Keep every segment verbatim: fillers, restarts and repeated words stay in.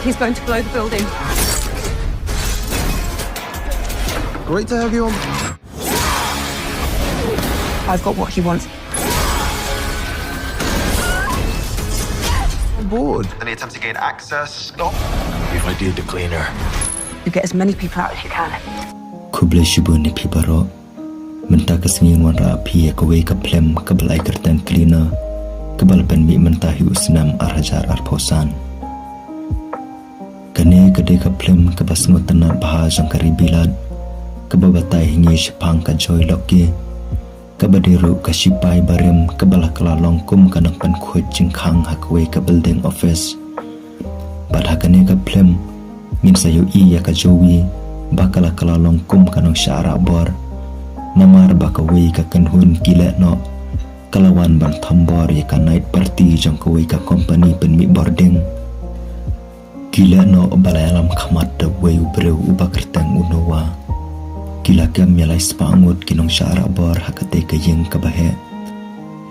He's going to blow the building. Great to have you on. I've got what he wants. On board. Any attempt to gain access? Stop. If I did, the cleaner. You get as many people out as you can. Khublei shibun ïa phi baroh. Mynta ka sngi ngan wanrah ïa phi ïa kawei ka film kaba la ai kyrteng Cleaner, kaba la pynmih mynta ha u snem ar hajar arphew san. Kane ka dei ka film kaba sngewtynnat bha jong ka ri Bilat, kaba batai ha ngi shaphang ka Joy Locke, kaba dei ruh ka shipai barim kaba la kylla long kum ka nongpynkhuid jingkhang ha kawei ka building office. Bad ha kane ka film ngin sa ïohi ïa ka Joey ba ka la kylla long kum ka nongshah rah bor. Namar ba kawei ka kynhun ki lehnoh ka la wan ban thombor ïa ka night party jong kawei ka company pynmih bording. Ki lehnoh ba la ïalam khmat da uwei u briew uba kyrteng u Noah. Ki la kem ïa lai spah ngut ki nongshah rah bor ha katei ka ïing kaba heh,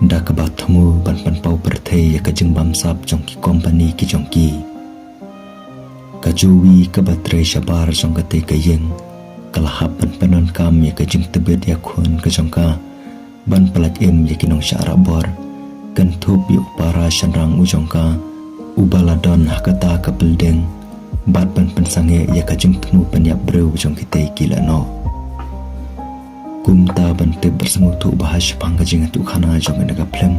da kaba thmu ban pynpaw pyrthei ïa ka jingbamsap jong ki company ki jong ki. Ka Joey kaba trei shabar jong katei ka ïing ka la hap ban pyndonkam ïa ka jingtbit ïakhun ka jong ka ban pyllait im ïa ki nongshah rah bor, kynthup ïa u para shynrang u jong ka uba la don ha kata ka building, bad ban pynsangeh ïa ka jingthmu pynïap briew jong kitei ki lehnoh. Kumta ban tip bad sngewthuh bha shaphang ka jingïathuhkhana jong kane ka film,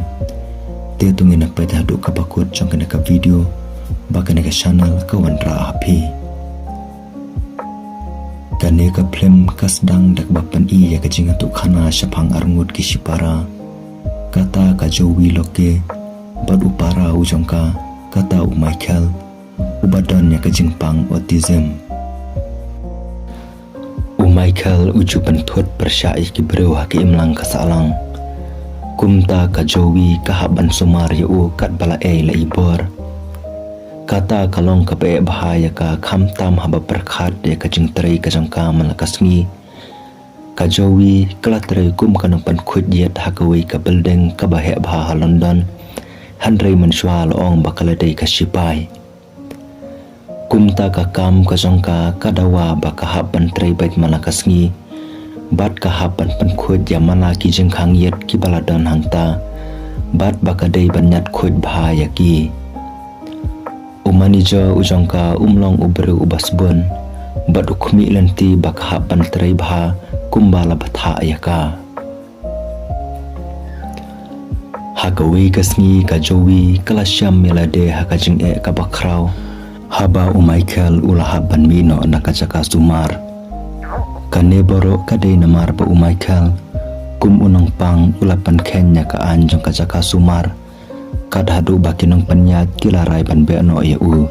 te to ngin ïa peit haduh kaba kut jong kane ka video ba kane ka channel ka wanrah ha phi. Kane ka film ka sdang da kaba pyni ïa ka jingïathuhkhana shaphang arngut ki shipara. Kata ka Joey Locke bad u para u jong ka, kata u Michael, uba don ïa ka jingpang autism. U Michael u ju pynthut pyrshah ïa ki briew ha ka imlang ka sahlang. Kumta ka Joey ka hap ban sumar ïa u katba la ei la i bor. Kata ka long kaba eh bha ïa ka, khamtam haba pyrkhat ïa ka jingtrei ka jong ka man la ka sngi. Ka Joey ka la trei kum ka nongpynkhuid ïit ha kawei ka building kaba heh bha ha London. Hynrei mynshuwa la ong ba ka la dei ka shipai. Kumta ka kam ka jong ka ka dawa ba ka hap ban trei beit man la ka sngi, bad ka hap ban pynkhuid ïa man la ki jingkhang ïit kiba la don hangta, bad ba ka dei ban ñiad khuid bha ïa ki. U manager u jong ka um long u briew uba sbun, bad u khmih lynti ba ka hap ban trei bha kumba la bthah ïa ka. Ha kawei ka sngi ka Joey ka la shem ïa lade ha ka jingeh kaba khraw, haba u Michael u la hap ban mih noh na ka jaka sumar. Kane baroh ka dei namar ba u Michael, kum u nongpang, u la pynkheiñ ïa ka aiñ jong ka jaka sumar, kat haduh ba ki nongpynïaid ki la rai ban beh noh ïa u.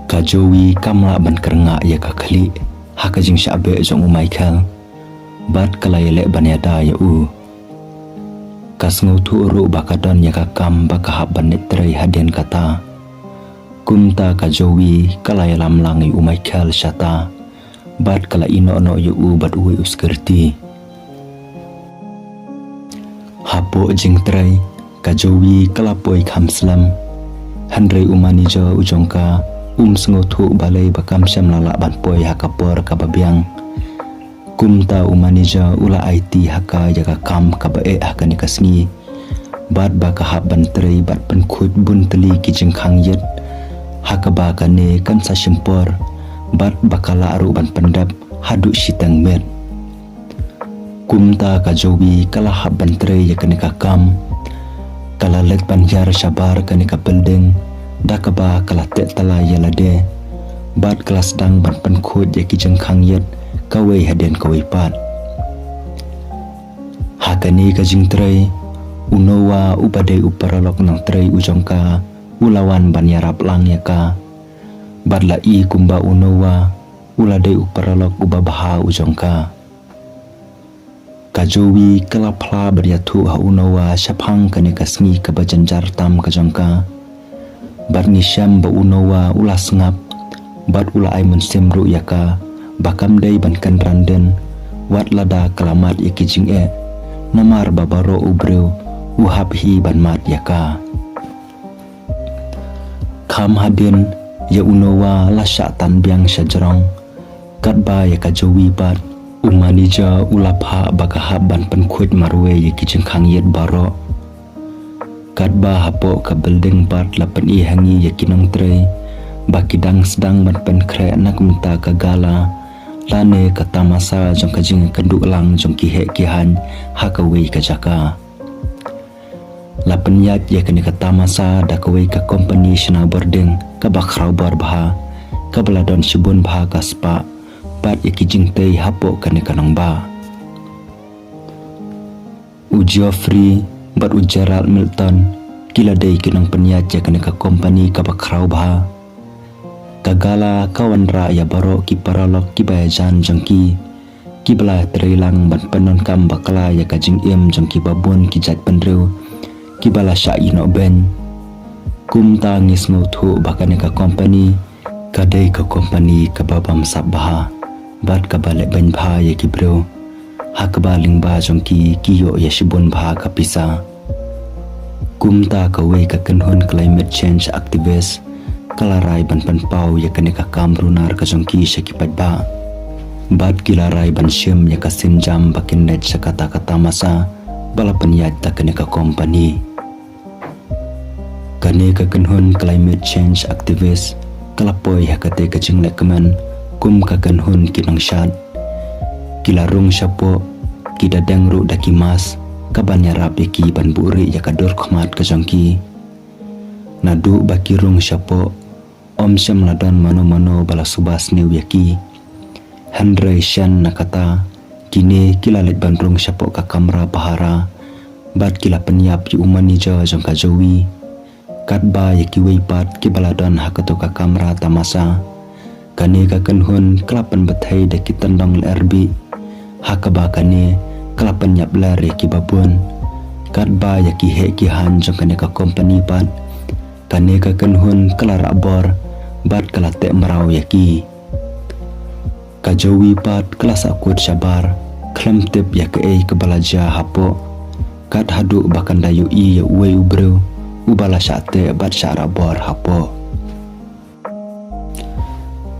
Ka Joey kam lah ban kyrngah ïa ka khlieh ha ka jingshah beh jong u Michael, bad ka la ïaleh ban ïada ïa u. Ka sngewthuh ruh ba ka don ïa ka kam ba ka hap ban leit trei hadien kata. Kumta ka Joey ka la ïalam lang ïa u Michael shata, bad ka la ïehnoh noh ïa u bad uwei u security. Hapoh jingtrei, ka Joey ka la poi kham slem. Hynrei u manager u jong ka um sngewthuh balei ba kam shym la lah ban poi ha ka por kaba biang. Kumta u manager u la aiti ha ka ïa ka kam kaba eh ha kane ka sngi, bad ba ka hap ban trei bad pynkhuid bun tylli ki jingkhang ïit ha kaba kane kan sa shim por, bad ba ka lah ruh ban pyndep haduh shiteng miet. Kumta ka Joey ka la hap ban trei ïa kane ka kam. Ka la leit ban hiar shabar kane ka building da kaba ka la teh tyllai ïa lade, bad ka la sdang ban pynkhuid ïa ki jingkhang ïit kawei hadien kawei pat. Ha kane ka jingtrei, u Noah uba dei u paralok nongtrei u jong ka u la wan ban ïarap lang ïa ka. Bad la i kumba u Noah u la dei u paralok uba bha u jong ka. Ka Joey ka la phla bad ïathuh ha u Noah shaphang kane ka sngi kaba jynjar tam ka jong ka. Bad ngi shem ba u Noah u la sngap, bad u la ai mynsiem ruh ïa ka ba kam dei ban kynran dien wat lada ka la mad ïa ki jingeh, namar ba baroh u briew u hap hi ban mad ïa ka. Kham hadien, ïa u Noah la shah tan biang sha jrong. Katba ïa ka Joey pat, u manager u la phah ba ka hap ban pynkhuid marwei ïa ki jingkhang ïit baroh. Katba hapoh ka building pat la pyni ha ngi ïa ki nongtrei ba ki dang sdang ban pynkhreh na ka bynta ka gala lane ka tamasa jong ka jingkynduh lang jong ki heh ki haiñ ha kawei ka jaka. La pynïaid ïa kane ka tamasa da kawei ka kompani shna bording kaba khraw bor bha, kaba la don shibun bha ka spah bad ïa ki jingtei hapoh kane ka nongbah. U Geoffrey bad u Gerald Milton ki la dei ki nongpynïaid ïa kane ka kompani kaba khraw bha. Ka gala ka wanrah ïa baroh ki paralok kiba ïajan jong ki, kiba la trei lang ban pyndonkam bakla ïa ka jingim jong ki babun ki jaitbynriew kiba la shah ïehnoh beiñ. Kumta ngi sngewthuh ba kane ka kompani ka dei ka kompani kaba bamsap bha bad kaba leh beiñ bha ïa ki briew, ha kaba lyngba jong ki ki ïoh ïa shibun bha ka pisa. Kumta kawei ka kynhun climate change activist ka la rai ban pynpaw ïa kane ka kam runar ka jong ki sha ki paidbah. Bad ki la rai ban shim ïa ka sienjam ba kin leit sha kata ka tamasa ba la pynïaid da kane ka kompani. Kane ka kynhun climate change activist ka la poi ha kata ka jingleh kmen kum ka kynhun ki nongshad. Ki la rung shapoh, ki da deng ruh da ki mask kaban ïarap ïa ki ban buhrieh ïa ka dur khmat ka jong ki. Naduh ba ki rung shapoh, ym shym la don mano mano ba la suba sniew ïa ki. Hynrei shen na kata, kine ki la leit ban rung shapoh ka kamra pahara bad ki la pynïap ïa u manager jong ka Joey. Katba ïa kiwei pat kiba la don ha kato ka kamra tamasa, kane ka kynhun ka la pynbthei da ki tyndong lyer bih, ha kaba kane ka la pynïap ler ïa ki babun. Katba ïa ki heh ki haiñ jong kane ka kompani pat, kane ka kynhun ka la rah bor bad ka la teh mraw ïa ki. Ka Joey pat ka la sahkut shabar, khlem tip ïa kaei kaba la jia hapoh, kat haduh ba kan da ïohi ïa uwei u briew uba la shah teh bad shah rah bor hapoh.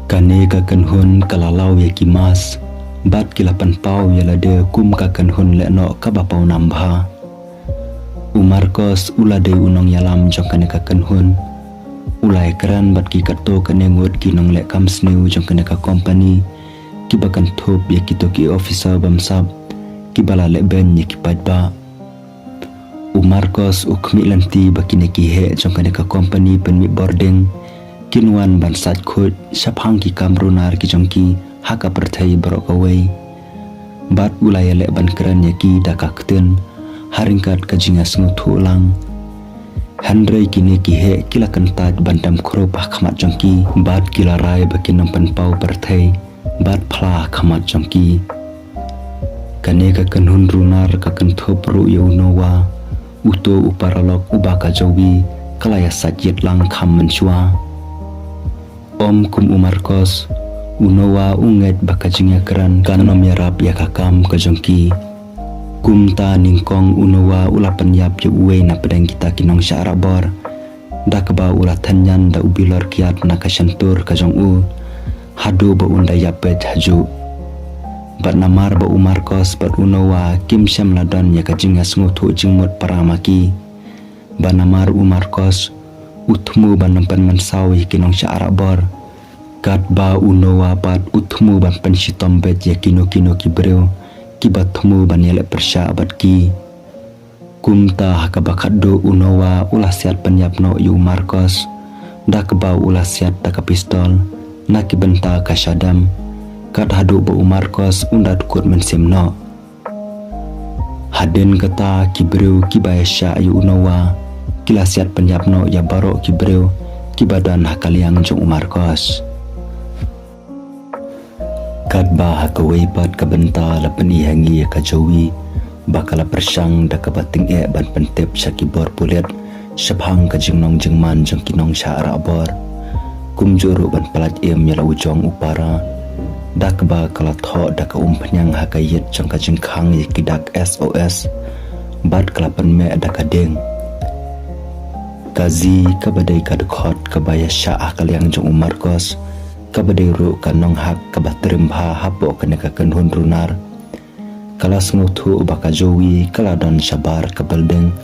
Kane ka kynhun ka la law ïa ki mask bad ki la pynpaw ïa lade kum ka kynhun lehnoh kaba pawnam bha. U Marcos u la dei u nongïalam jong kane ka kynhun. U la ïakren bad ki katto katne ngut ki nongleh kam sniew jong kane ka kompani, kiba kynthup ïa kito ki officer bamsap kiba la leh beiñ ïa ki paidbah. U Marcos u khmih lynti ba kine ki heh jong kane ka kompani pynmih bording kin wan ban sait khuid shaphang ki kam runar ki jong ki ha ka pyrthei baroh kawei. Bad u la ïaleh ban kren ïa ki da ka ktien ha ryngkat ka jingïasngewthuh lang. Hynrei kine ki heh ki la kyntait ban dem khrup ha khmat jong ki bad ki la rai ba kin ym pynpaw pyrthei bad phla ha khmat jong ki. Kane ka kynhun runar ka kynthup ruh ïa u Noah, uto u paralok uba ka Joey ka la ïasait ïit lang kham mynshuwa. Ym kum u Marcos, u Noah u ngeit ba ka jingïakren kan ym ïarap ïa ka kam ka jong ki. Kumta nyngkong u Noah u la pynïap ïa uwei na pdeng kita ki nongshah rah bor, da kaba u la thynñian da u bilor kiad na ka shyntur ka jong u, haduh ba un da ïap beit hajuh. Bad namar ba u Marcos bad u Noah kim shym la don ïa ka jingïasngewthuh jingmut para ma ki, bad namar u Marcos u thmu ban ym pynmynsaw ïa ki nongshah rah bor, katba u Noah pat u thmu ban pynshitom beit ïa kino kino ki briew kiba thmu ban ïaleh pyrshah bad ki. Kumta ha kaba khatduh u Noah u la siat pynïap noh ïa u Marcos, da kaba u la siat da ka pistol na ki bynta ka shadem, kat haduh ba u Marcos un da dkut mynsiem noh. Hadien kata ki briew kiba ïashah ïa u Noah ki la siat pynïap noh ïa baroh ki briew kiba don ha ka liang jong u Marcos. Katba ha kawei pat ka bynta la pyni ha ngi ïa ka Joey ba ka la pyrshang da kaba tyngeh ban pyntip sha ki bor pulit shaphang ka jingnong jingman jong ki nongshah rah bor. Kumjuh ruh ban pyllait im ïa la u jong u para, da kaba ka la thoh da ka umphniang ha ka ïit jong ka jingkhang ïa ki dak S O S bad ka la pynmeh da ka dieng. Ka Zi kaba dei ka dkhot kaba ïashah ha ka liang jong u Marcos, kaba dei ruh ka nonghak kaba trim bha hapoh kane ka kynhun runar, ka la sngewthuh ba ka Joey ka la don shabar ka building,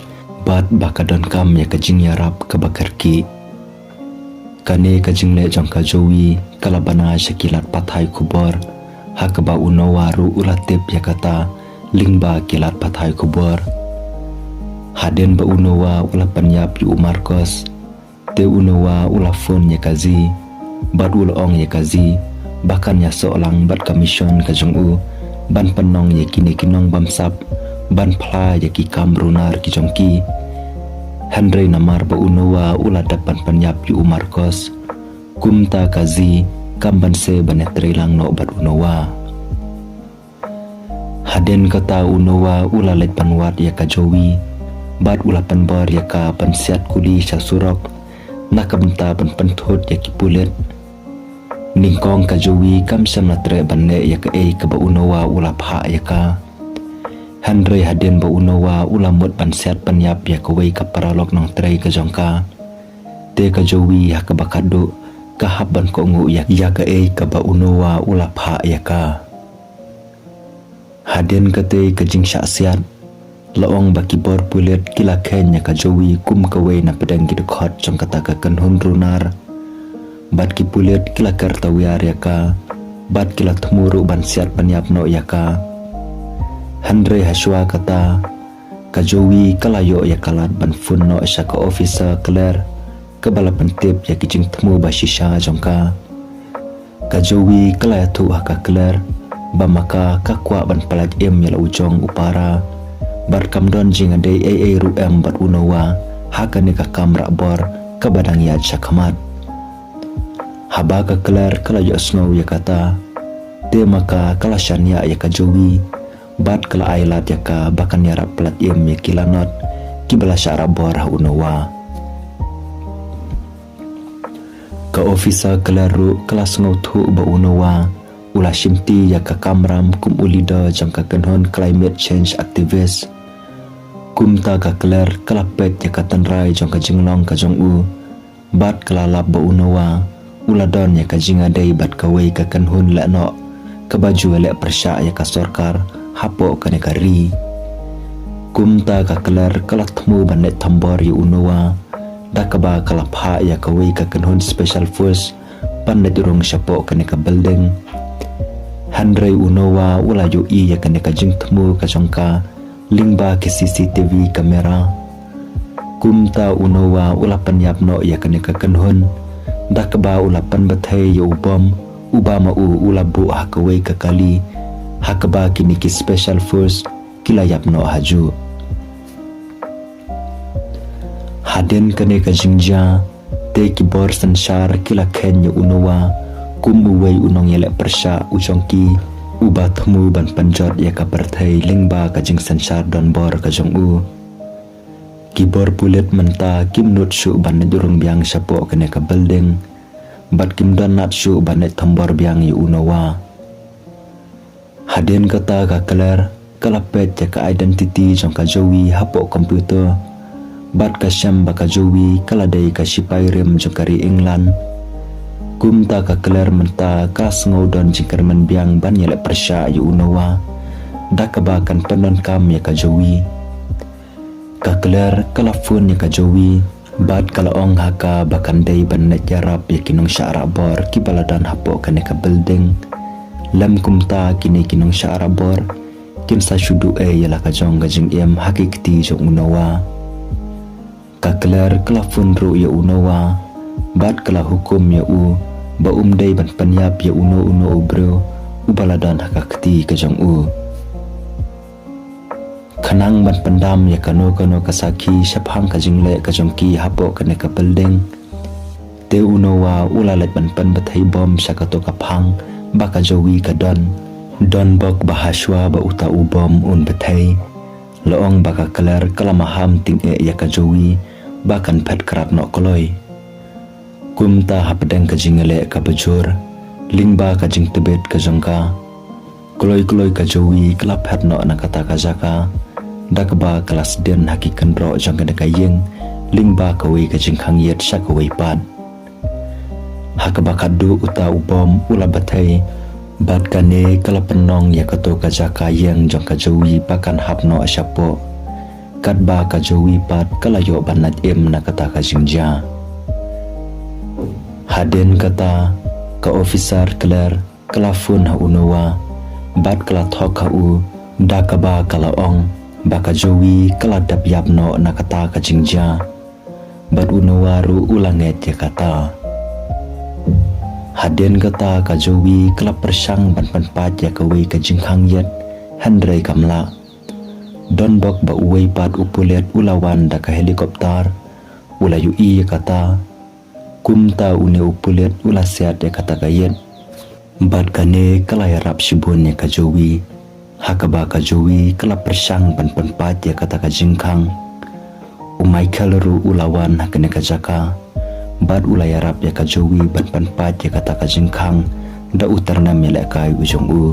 bad ba ka donkam ïa ka jingïarap kaba kyrkieh. Kane ka jingleh jong ka Joey ka la bna sha ki lad pathai khubor, ha kaba u Noah ruh u la tip ïa kata lyngba ki lad pathai khubor. Hadien ba u Noah u la pynïap ïa u Marcos, te u Noah u la phone ïa ka Zi, bad u la ong ïa ka Zi ba kan ïasoh lang bad ka mission ka jong u ban pynlong ïa kine ki nongbamsap ban phla ïa ki kam runar ki jong ki. Hynrei namar ba u Noah u la dep ban pynïap ïa u Marcos, kumta ka Zi kam banse ban ïatrei lang noh bad u Noah. Hadien kata u Noah u la leit ban wad ïa ka Joey, bad u la pynbor ïa ka ban siat kuli sha surok, na ka bynta ban pynthut ïa ki pulit. Nyngkong ka Joey kam shym la treh ban leh ïa kaei kaba u Noah u la phah ïa ka. Hynrei hadien ba u Noah u la mut ban siat pynïap ïa kawei ka paralok nongtrei ka jong ka, te ka Joey ha kaba khatduh ka hap ban kohnguh ïa, ïa kaei kaba u Noah u la phah ïa ka. Hadien katei ka jingshah siat, la ong ba ki bor pulit ki la kheiñ ïa ka Joey kum kawei na pdeng ki dkhot jong kata ka kynhun runar. Bad ki pulit ki la ker tawiar ïa ka, bad ki la thmu ruh ban siat pynïap noh ïa ka. Hynrei hashwa kata, ka Joey ka la ïoh ïa ka lad ban phone noh sha ka officer Claire, kaba la pyntip ïa ki jingthmu ba shisha jong ka. Ka Joey ka la ïathuh ha ka Claire ba ma ka ka kwah ban pyllait im ïa la u jong u para, bad kam don jingïadei ei ei ruh em bad u Noah ha kane ka kam rah bor kaba dang ïaid shakhmat. Haba ka Claire ka la ïohsngew ïa kata, te ma ka ka la shaniah ïa ka Joey, bad ka la ailad ïa ka ba kan ïarap pyllait im ïa ki lanot kiba la shah rah bor ha u Noah. Ka officer Claire ruh ka la sngewthuh ba u Noah u la shimti ïa ka kamram kum u leader jong ka kynhun climate change activist. Kumta ka Claire ka la peit ïa ka tynrai jong ka jinglong ka jong u, bad ka la lap ba u Noah u la don ïa ka jingïadei bad kawei ka kynhun lehnoh kaba ju leh pyrshah ïa ka sorkar hapoh kane ka ri. Kumta ka Claire ka la thmu ban leit thombor ïa u Noah, da kaba ka la phah ïa kawei ka kynhun special force ban leit rung shapoh kane ka building. Hynrei u Noah u la ïohi ïa kane ka jingthmu ka jong ka lyngba ki C C T V camera. Kumta u Noah u la pynïap noh ïa kane ka kynhun, da kaba u la pynbthei ïa u bom uba ma u u la buh ha kawei ka kali, ha kaba kine ki special force ki la ïap noh hajuh. Hadien kane ka jingjia, te ki bor synshar ki la kheiñ ïa u Noah kum uwei u nongïaleh pyrshah u jong ki, uba thmu ban pynjot ïa ka pyrthei lyngba ka jingsynshar donbor ka jong u. Ki bor pulit mynta kim nud shuh ban leit rung biang shapoh kane ka building, bad kim don lad shuh ban leit thombor biang ïa u Noah. Hadien kata ka Claire ka la peit ïa ka identity jong ka Joey hapoh computer, bad ka shem ba ka Joey ka la dei ka shipai rim jong ka ri England. Kumta ka Claire mynta ka sngew don jingkyrmen biang ban ïaleh pyrshah ïa u Noah, da kaba kan pyndonkam ïa ka Joey. Ka Claire ka la phone ïa ka Joey, bad ka la ong ha ka ba kan dei ban leit ïarap ïa ki nongshah rah bor kiba la don hapoh kane ka building. Lym kumta kine ki nongshah rah bor kin sa shu duh ei ïa la ka jong ka jingim ha ki kti jong u Noah. Ka Claire ka la phone ruh ïa u Noah, bad ka la hukum ïa u ba um dei ban pynïap ïa uno uno u briew uba la don ha ka kti ka jong u. Khnang ban pyndam ïa kano kano ka sakhi shaphang ka jingleh ka jong ki hapoh kane ka building, te u Noah u la leit ban pynbthei bom sha kato ka phang ba ka Joey ka don. Donbok ba hashwa ba uta u bom un bthei, la ong ba ka Claire ka la maham tyngeh ïa ka Joey ba kan phet krad noh kloi. Kumta hapdeng ka jingïaleh kaba jur lyngba ka jingtbit ka jong ka, kloi kloi ka Joey ka la phet noh na kata ka jaka, da kaba ka la sdien ha ki kynroh jong kane ka ïing lyngba kawei ka jingkhang ïit sha kawei pat. Ha kaba khatduh uta u bom u la batai, bad kane ka la pynlong ïa kato ka jaka ïeng jong ka Joey ba kan hap noh shapoh. Katba ka Joey pat ka la ïoh ban lait im na kata ka jingjia. Hadien kata, ka officer Claire ka la phone ha u Noah, bad ka la thok ha u, da kaba ka la ong ba ka Joey ka la dep ïap noh na kata ka jingjia. Bad u Noah ruh u la ngeit ïa kata. Hadien kata ka Joey ka la pyrshang ban pynpait ïa kawei ka jingkhang ïit, hynrei kam lah. Don bok ba uwei pat u pulit u la wan da ka helicopter, u la ïohi ïa kata. Kumta une u pulit u la siat ïa kata ka ïit. Bad kane ka la ïarap shibun ïa ka Joey. Ha kaba ka Joey ka la pyrshang ban pynpait ïa kata ka jingkhang. U Michael ruh u la wan ha kane ka jaka. Bad u la ïarap ïa ka Joey ban pynpait ïa kata ka jingkhang da u tyrnem ïalehkai u jong u.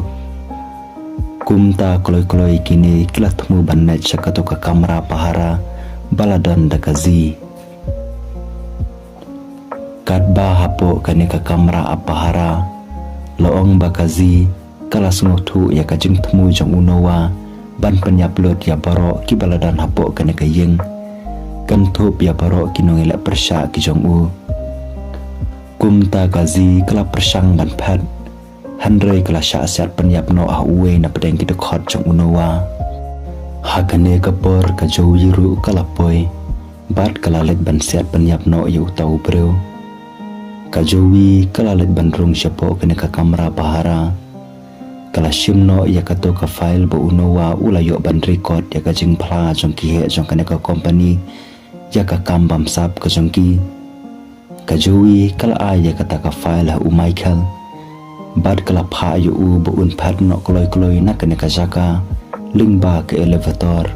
Kumta kloi kloi kine ki la thmu ban leit sha kato ka kamra pahara ba la don da ka Zi. Katba hapoh kane ka kamra pahara, la ong ba ka Zi ka la sngewthuh ïa ka jingthmu jong u Noah ban pynïap lut ïa baroh kiba la don hapoh kane ka ïing, kynthup ïa baroh ki nongïaleh pyrshah ki jong u. Kumta ka Zi ka la pyrshang ban phet, hynrei ka la shah siat pynïap noh ha uwei na pdeng ki dkhot jong u Noah. Ha kane ka por ka Joey ruh ka la poi, bad ka la leit ban siat pynïap noh ïa uta u briew. Ka Joey ka la leit ban rung shapoh kane ka kamra pahara. Ka la shim noh ïa kato ka file ba u Noah u la ïoh ban record ïa ka jingphla jong ki heh jong kane ka company ïa ka kam bamsap ka jong ki. Ka Joey ka la ai ïa kata ka file ha u Michael. Bad ka la phah ïa u ba un phet noh kloi kloi na kane ka jaka lyngba ka elevator.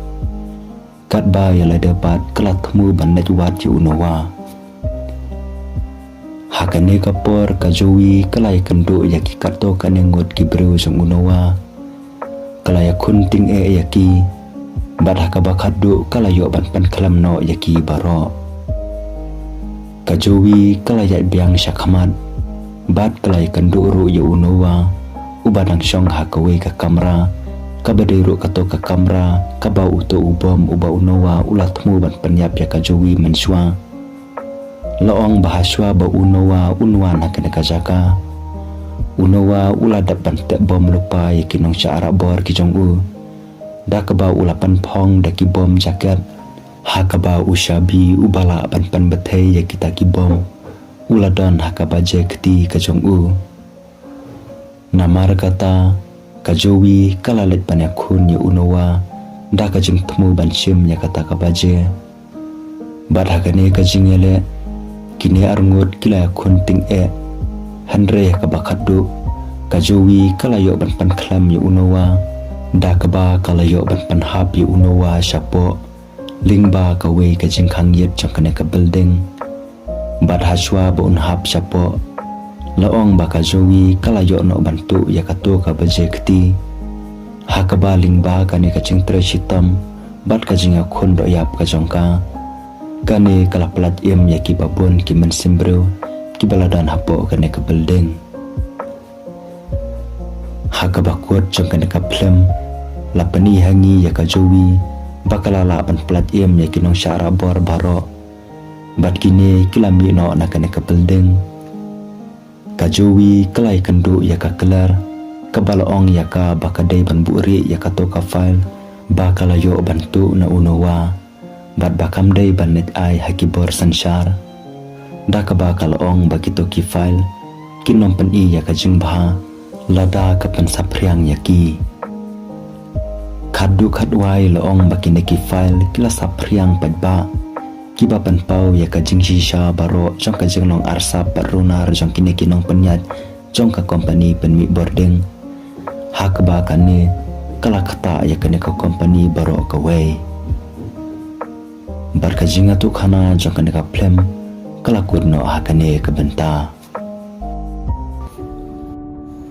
Katba ïa lade pat ka la thmu ban leit wad ïa u Noah. Ha kane ka por ka Joey ka la ïakynduh ïa ki katto katne ngut ki briew jong u Noah. Ka la ïakhun tyngeh ïa ki. Bad ha kaba khatduh ka la ïoh ban pynkhlem noh ïa ki baroh. Ka Joey ka la ïaid biang sha khmat. Bad ka la ïakynduh ruh ïa u Noah, uba dang shong ha kawei ka kamra, kaba dei ruh kato ka kamra kaba uto u bom uba u Noah u la thmu ban pynïap ïa ka Joey mynshuwa. La ong ba hashwa ba u Noah un wan ha kane ka jaka, u Noah u la dep ban teh bom lypa ïa ki nongshah rah bor ki jong u, da kaba u la pynphong da ki bom jaket. Ha kaba u Shabi uba lah ban pynbthei ïa kita ki bom, u la don ha ka baje kti ka jong u. Namar kata, ka Joey ka la leit ban ïakhun ïa u Noah da ka jingthmu ban shim ïa kata ka baje. Bad ha kane ka jingïaleh, kine arngut ki la ïakhun tyngeh. Hynrei ha kaba khatduh, ka Joey ka la ïoh ban pynkhlem ïa u Noah, da kaba ka la ïoh ban pynhap ïa u Noah shapoh lyngba kawei ka jingkhang ïit jong kane ka building. Bad hashwa ba un hap shapoh, la ong ba ka Joey ka la ïoh noh ban tuh ïa kato ka baje kti. Ha kaba lyngba kane ka jingtrei shitom bad ka jingïakhun dohïap ka jong ka, kane ka la pyllait im ïa kiba bun ki mynsiem briew kiba la don hapoh kane ka building. Ha kaba kut jong kane ka phlim, la pyni ha ngi ïa ka Joey ba ka la lah ban pyllait im ïa ki nongshah rah bor baroh. Bad kine ki la mih noh na kane ka building. Ka Joey ka la ïakynduh ïa ka Claire, kaba la ong ïa ka ba ka dei ban buhrieh ïa kato ka file ba ka la ïoh ban tuh na u Noah. Bad ba kam dei ban leit ai ha ki bor synshar. Da kaba ka la ong ba kito ki file kin ym pyni ïa ka jingbha lada ka pynsaphriang ïa ki. Khatduh khatwai la ong ba kine ki file ki la saphriang paidbah, kiba pynpaw ïa ka jingshisha baroh jong ka jinglong arsap bad runar jong kine ki nongpynïaid jong ka kompani pynmih bording. Ha kaba kane ka la ktah ïa kane ka kompani baroh kawei. Bad ka jingïathuhkhana jong kane ka phlim ka la kut noh ha kane ka bynta.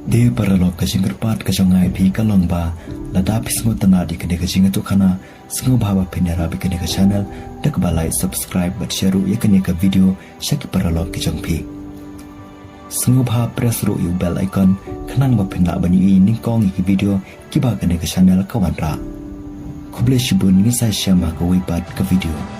Te paralok, ka jingkyrpad ka jong nga ïa phi ka long ba lada phi sngewtynnad ïa kane ka jingïathuhkhana, Sngewbha ba phin ïarap ïa kane ka channel da kaba like, subscribe bad share ruh ïa kane ka video sha ki paralok ki jong phi. Sngewbha press ruh ïa u bell icon khnang ba phin lah ban ïohi nyngkong ïa ki video kiba kane ka channel ka wanrah. Khublei shibun, ngin sa ïashem ha kawei pat ka video.